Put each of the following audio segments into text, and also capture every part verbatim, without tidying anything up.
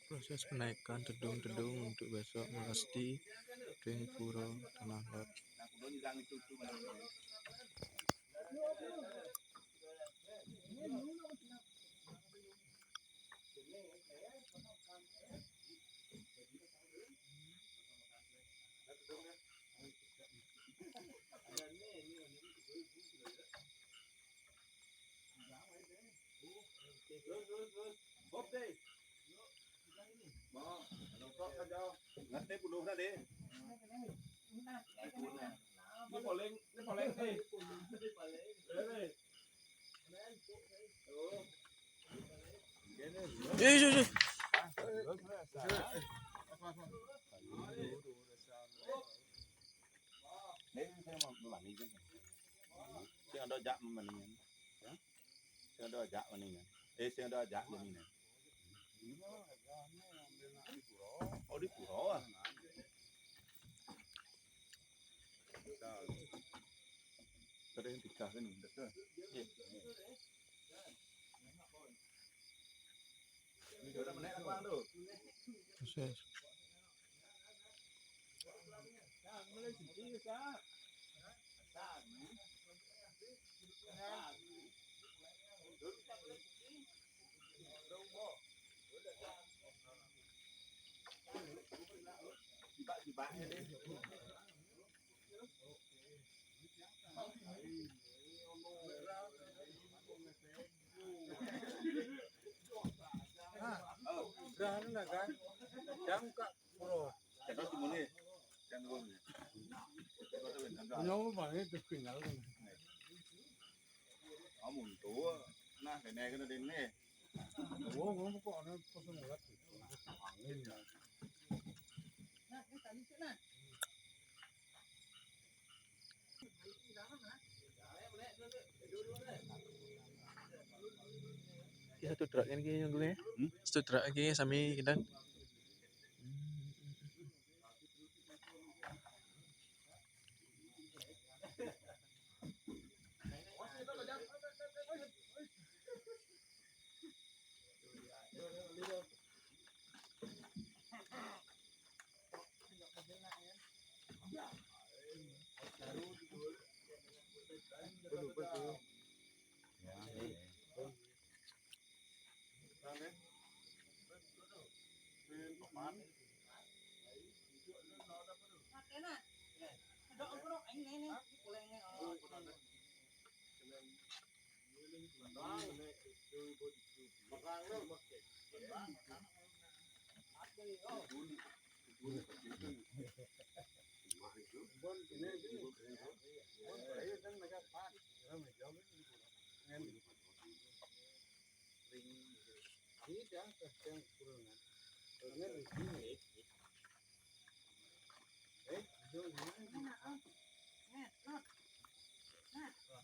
Proses penaikan tedung-tedung untuk besok melasti ring Pura Tanah Lot. Ngerti puluh tadi. Ini paling, ini paling nih. Ini. Tuh. Iya, iya, iya. Sing ada jak mendingan. Ya? Sing ada jak mendingan. Eh, sing ada jak mendingan. Oh, di pura, ah. Ada yang tiga kan? Iya. Ini udah menek apa tuh? Proses. Nah, berani lah kan. Jam kak. Bro. Jangan timun nih. Jangan timun nih. Nyawa banget tuh tinggal kan. Kamu tuh. Nah, kena kena dene. Oh, ngomong kok ana kosong banget. Angin ya. Ya, satu truk ini kayaknya dulu ya. Hmm? Satu truk lagi sami kita.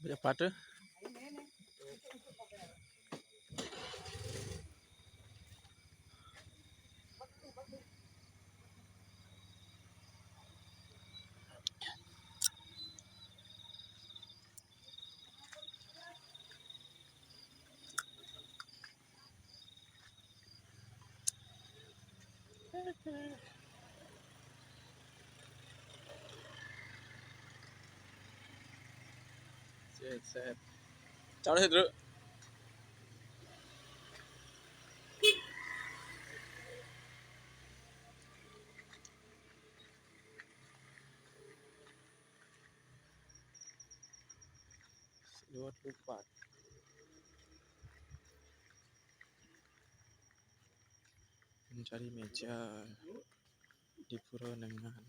Banyak pada. Set, set. Cawang sih, Bro. Dua puluh empat. Mencari meja di Pura Nengan.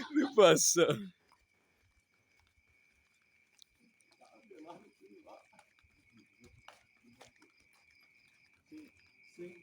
Dipasang. Lha,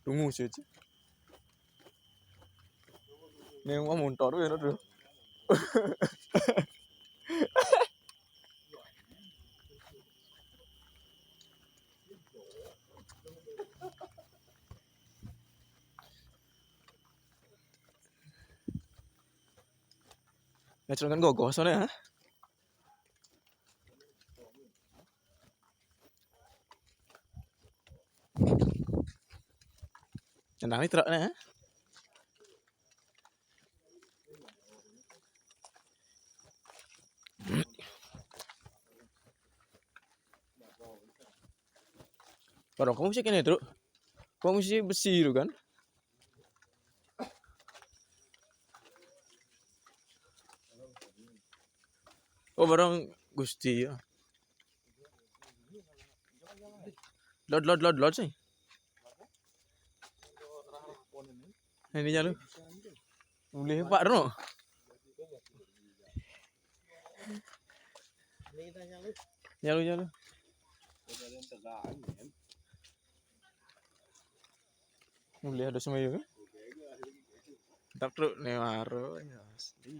tunggu sih. Ning wong montor kuwi ngono lho. Ya, jangan gogos soalnya, ha? Nyenangi truknya, ha? Barang kamu sih kene, Truk. Kamu sih besi itu kan? Oh, barang Gusti ya. Lot, lot, lot, lot sih. Ini nyalu. Boleh Pak Rono. Nyalu, nyalu. Boleh ada semua ya. Tetap truk nih, waro, ya, asli.